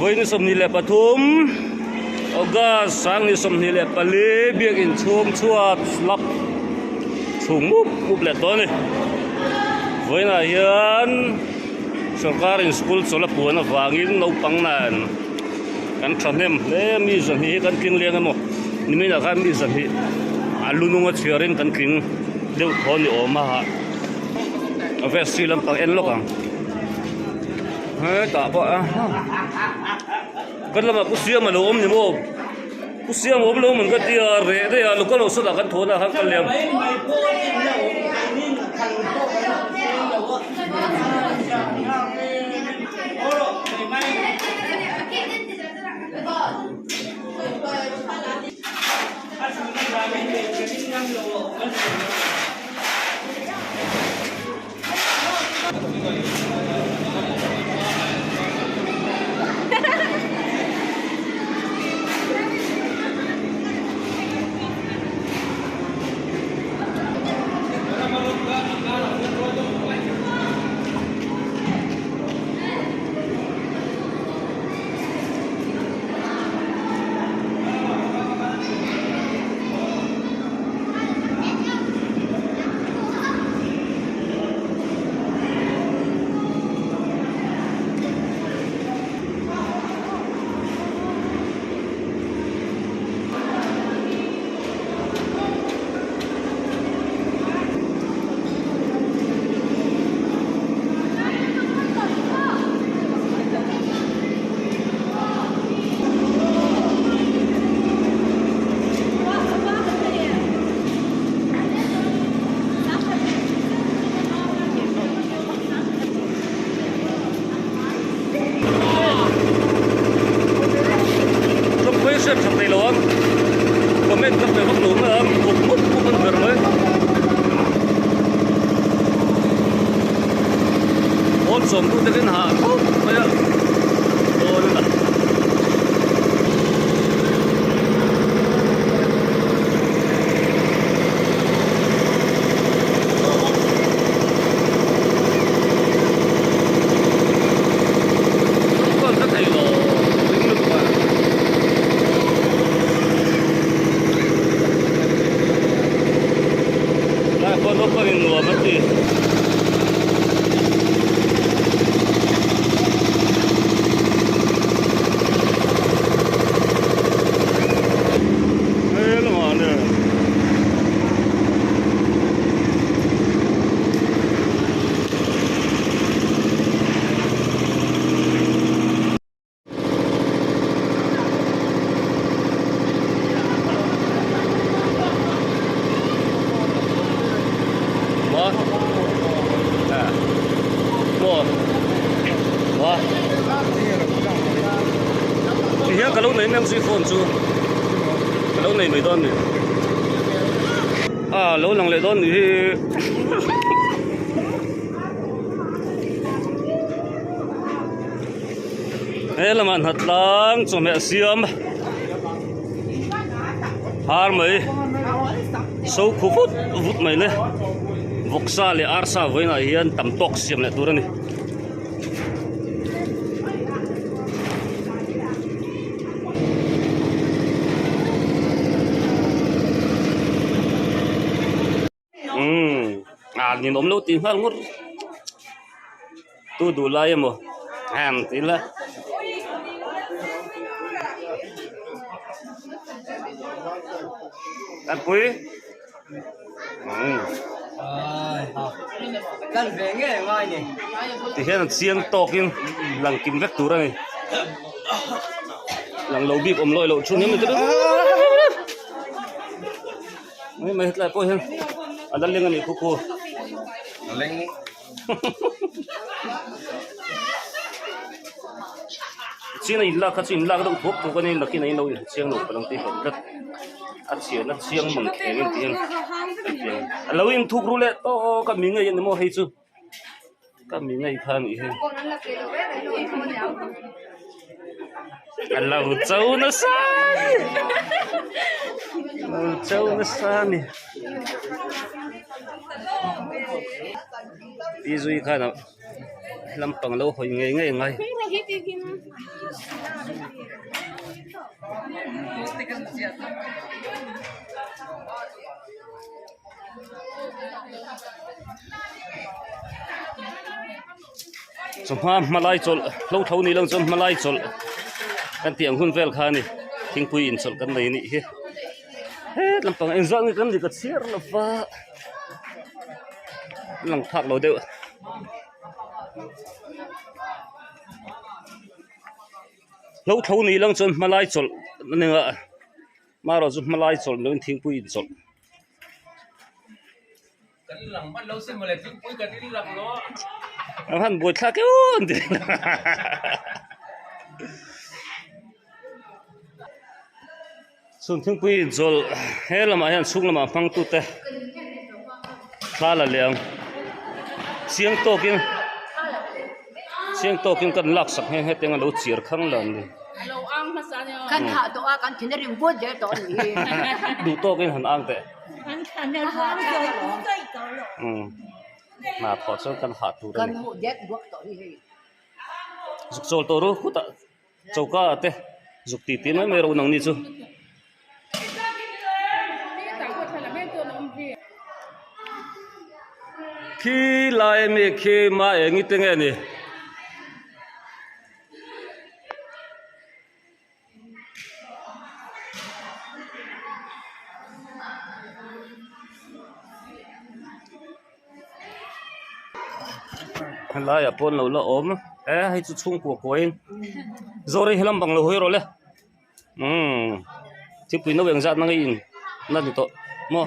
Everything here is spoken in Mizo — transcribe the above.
Vawiin 23 August 2024 biakin chhung chhuat slab chhung mup mup leh tawh a ni. Vawiinah hian sorkarin school chawlh a puan avangin naupang nen kan thahnem hle mi zahnih hi kan tling leng emaw niminah khan mi zahnih a lu nunga chhiarin kan tling deuh thaw ni awm a. A vel sir lampang en lawk ang hetah pawh a kan lamah pu siama lo awm ni maw pu siama awm lo man ka tia reh daih a local ho sawtah kan thawn a khan ka liam. Tawngpui hriat that theih lo ang comment ka pe vak lo mai ang mup mup mup an ber mai. Pawn sawm duh takin hah khawp mai a dawn a. Lai pawh naupang in nuam a ti. Tihian ka lo nei mai ang chu i phone chu ka lo nei mai dawn ni a lo lang leh dawn ni hi. He lamah hnatlang chawhmeh siam har mai so khu vut vut mai le vawksa leh arsa vawiinah hian tam tawk siam leh tur a ni. Umm a ninawm lo tih nghal ngawt tu duh lai emaw han ti ila Tanpui umm ti hian a chiang tawkin lang kim vek tur a ni lang lo bik awm lawih loh thu nia Mai mai hetlai pawh hian a la leng a nih khu khu. A leng. Chian a inlak kha chu inlak deuh thuak thuak a ni nakin a inlo inhmu chiang lo ka lo ti hlawm tlat. A chian a chiang mang kheng in tih hian a lo inthuk ru leh tawk a mi ngei a ni maw hei chu. Ka mi ngei kha a nih hi. A lo cho nasa a ni. A lo cho nasa a ni. Pi zui khan a. lampang lo hawi ngei ngei ngai. Chawhma hmalai chawlh hlo tho ni lo chuan hmalai chawlh kan tih ang hun vel kha a ni thingpui inchawlh kan nei anih hi het lampang engzah nge kan ni ka chhiar lo va lang phak lo deuh. Hlo tho ni lang chuan hmalai chawlh a ni a marawh chu hmalai chawlh ni lovin thingpui inchawlh. An han buai thlak euh an ti Chhun thingpui inchawlh he lamah hian chhung lamah hmang tute thla la leh ang chiang tawkin chiang tawkin kan laksak nghe nghe teng a lo chiar khang lo an ni. Kan hah tawh a kan thin a rim vut zel tawh a nih hi. Duh tawkin han ang teh. Hna thawh chuan kan hah tur a ni. Kan hmuh dek duak tawh hi hei. Zuk chawl tawh ru khutah choka ah te zuk tih tih mai mai ro nang ni chu. Khi lai ami khi ma eng i te nge ni. Helaiah pawh an lo la awm e hei chu chhungkua kuain zawr hi helam bang lo hawi rawh le umm thingpui no engzat na ngei in na ni tawh maw.